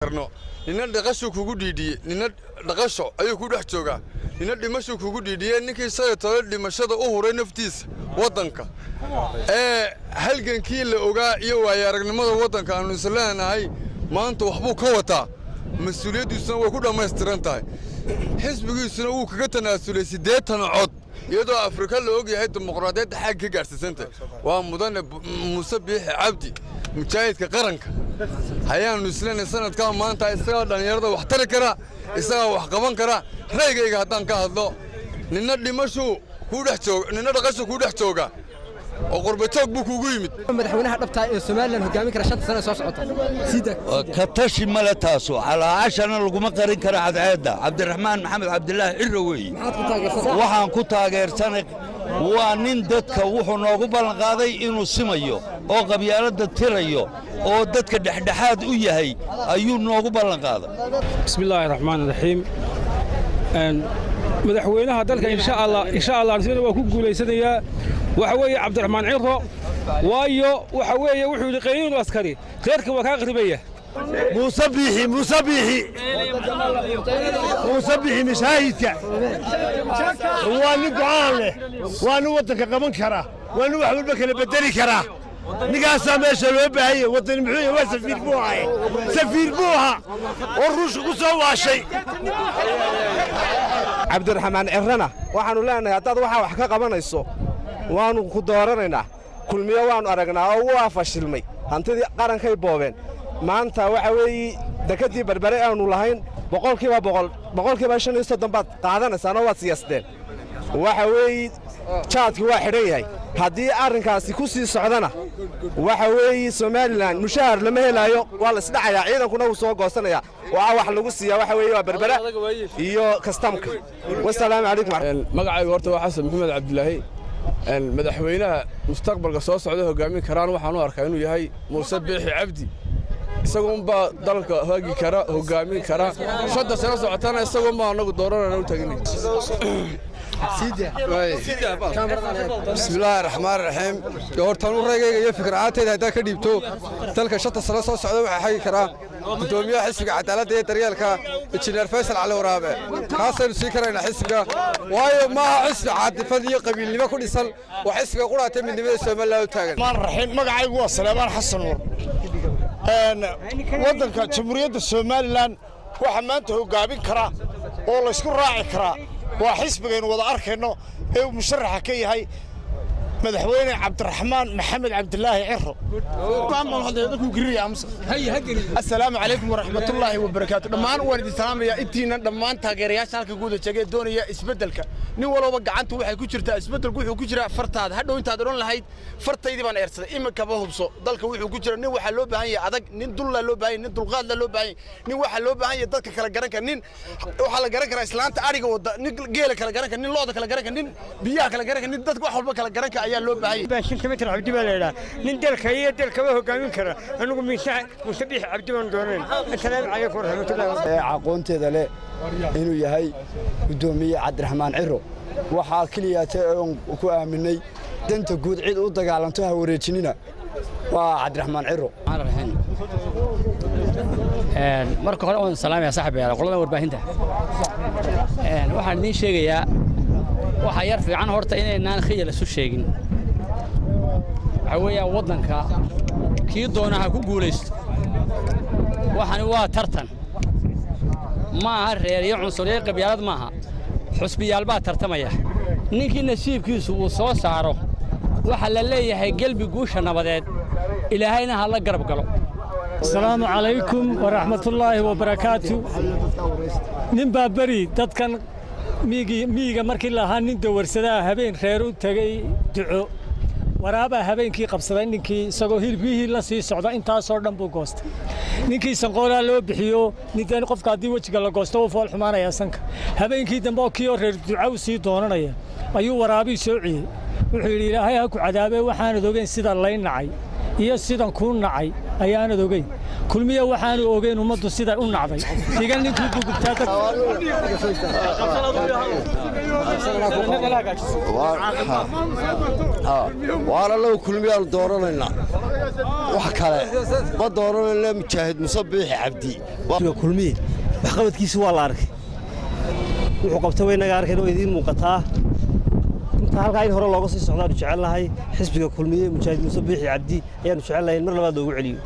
Karno nina dhaqashuu kugu dhiidhiyey, nina dhaqasho ayuu ku dhex joogaa, nina dhimashuu kugu dhiidhiyey. Ninkii shalay tole dhimashada u huray naftiisa waddanka ee halgankii la ogaa iyo waayo aragnimada waddanka aanu is leenahay maanta waxbuu ka wataa, mas-uuliyaddiisuna way ku dhammaystiran tahay. Xisbigiisuna wuu kaga tanaasulay 80 cod, iyadoo Afrika la og yahay dimuqraadiyadda xagga ka gaadhsiisantay. Waa mudane Muuse Biixi Cabdi, mujaahidka qaranka hayaanu isleenay. Sanadkaa maanta isagaa dhallinyarada wax tari kara, isagaa wax qaban kara. Raygayga haddaan ka hadlo, nina dhimashuu kuu dhex jooga, nina dhaqashuu kuu dhex jooga oo qurbajoog buu kuugu yimid. Madaxweynaha dhabtaa ee Somaliland hogaamin kara 5-ta sano ee soo socota sida Ka tashi male taasu, calaacashana laguma qarin kara cadceedda. Cabdiraxmaan Maxamed Cabdilaahi Ciro weeye. Maxaad ku taageersan? Waxaan ku taageersanay waa nin dadka wuxuu noogu ballanqaaday inuu simayo oo qabyaaladda tirayo oo dadka dhexdhexaad u yahay ayuu noogu ballanqaaday. بسم الله الرحمن الرحيم. Madaxweynaha dalka, insha Allah, insha Allah, sida waa ku guulaysanayaa waxa weeye Cabdiraxmaan Ciro. Waayo, waxa weeye wuxuu yidhi qaynuun askari reerka waa kaa qaribaya. Muuse Biixi, Muuse Biixi, Muuse Biixi mashaahidka waa nin go'aan leh, waa nin waddanka qaban kara, waa nin wax walba kala bedeli kara. Ninkaasaa meesha loo baahanya. Waddani muxuu yahay? Waa safiir buu ahay, safiir buu ahaa oo Ruushka ku soo waashay. Cabdiraxmaan Cirrana waxaannu leenahay, haddaad waxaa wax ka qabanayso, waannu ku dooranaynaa. Kulmiyo waannu aragnaa oo waa fashilmay, hantidii qarankay boobeen. Maanta waxa weeye dekeddii Berbere aanu lahayn 100%, 35% baad qaadanaysaan oo waad siyaasdeen. Waxa weeye jaadki waa xidhan yahay. Haddii arrinkaasi ku sii socdana, waxa weeye Somaliland mushahar lama helaayo, waa la isdhacayaa, ciidankuna wuu soo goosanayaa. Waa wax lagu siiyaa waxa weeye waa Berbera iyo kastamka. Wasalaamu calaykum. Magacaygu horta waa Xasan Maxamed Cabdilaahi. Madaxweynaha mustaqbalka soo socda hogaamin karaan waxaan u arkaa inuu yahay Muuse Biixi Cabdi. Isaguunbaa dalka hagi kara, hogaamin kara. 5-ta sano socotana isaguunbaa anagu dooranana u taagnay. Bismillaahi raxmaan raxiim. Hortaan u raygayga iyo fikir ahaantayda haddaan ka dhiibto, dalka 5-ta sano soo socda waxaa hagi karaa guddoomiyaha Xisbiga Cadaaladda iyo Daryeelka, Injineer Faysal Cali Waraabe. Kaasaynu sii karaynaa xisbiga, waayo maaha xisbi caadifad iyo qabiilnimo ku dhisan, waa xisbiga quraatay midnimada Somaliland u taagan. Raxiim. Magacaygu waa Saleebaan Xasan Nuur. Waddanka Jamhuuriyadda Somaliland waxaa maanta hoggaamin kara oo laysku raaci karaa waa xisbigaynu wada arkayno ee uu musharaxa ka yahay madaxweyne Cabdiraxmaan Maxamed Cabdilaahi Ciro. Asalaamu calaykum waraxmatullaahi wabarakaatu. Dhammaan waan idin salaamayaa intiinan dhammaan taageerayaasha halka guuda jegee doonaya isbeddelka. Nin walba gacantu waxay ku jirtaa, isbeddelku wuxuu ku jiraa fartaada. Hadhow intaad odhan lahayd fartaydii baan eersaday, iminkaba hubso. Dalka wuxuu ku jira nin waxaa loo baahan yahay adag, nin dullaa loo baahan yahay, nin dulqaadla loo baahan yahay, nin waxaa loo baahan yahay dadka kala garan kara, nin waxaa la garan karaa islaanta adhiga wada, nin geela kala garan kara, nin lo'da kala garan kara, nin biyaha kala garan kara, nin dadka wax walba kala garan kara ayaa loo baahan yahay. Baashin Samatir Cabdi baa la yidhaha. Nin dalka iyo dalkaba hogaamin kara, anigu Miise Muuse Biixi Cabdi baan doonayn. Assalaamu calaykum waraxmatullahi. Ee aqoonteeda leh inuu yahay guddoomiye Cabdiraxmaan Ciro, waxaa keliya te oon ku aaminay danta guud cid u dagaalanto ha wareejinina waa Cabdiraxmaan Ciro. Marka hore waan salaamaya saaxiibayaal qolada warbaahinta. Waxaan idiin sheegayaa waxa yar fiican horta inaynaan khiyal isu sheegin. Waxa weeyaan waddanka kii doona ha ku guulaysto. Waxani waa tartan, ma aha reer iyo cunsuriyad, qabyaalad maaha. Xusbiyaal baa tartamaya. Ninkii nasiibkiisu uu soo saaro waxaa la leeyahay gelbi guusha nabadeed, Ilaahayna ha la garab galo. Asalaamu calaykum waraxmatullaahi wabarakaatu. Nin baa beri dadkan miyiga markii lahaa nin dawarsadaa habeen reer u tegey duco. Waraabaa habeenkii qabsaday ninkii isagoo hilbihii la sii socda. Intaasoo dhan buu goostay ninkii. Sanqoolaa loo bixiyo nintan. Qofka haddii wejiga la goosto, wuu fool xumaanayaa sanka. Habeenkii dambe oo kii oo reer duca u sii doonanaya ayuu waraabii soo ciyey. Wuxuu yidhi, "Ilaahay ha ku cadaabee, waxaanad ogeyn sida lay nacay iyo sidan kuu nacay ayaanad ogeyn. Kulmiya waxaanu ogeyn ummaddu siday u nacday diga ninkuu gugubtaa dad." Waar, allow, Kulmiyaanu dooranaynaa. Wax kale ma dooranayna, Mujaahid Muuse Biixi Cabdi. Kulmiye waxqabadkiisi waa la arkay, wuxuu qabta way naga arkayn oo idiin muuqataa. Inta halkaa in hore looga sii socdaanu jecel nahay. Xisbiga Kulmiye, Mujaahid Muuse Biixi Cabdi ayaanu jecel nahay in mar labaad loogu celiyo.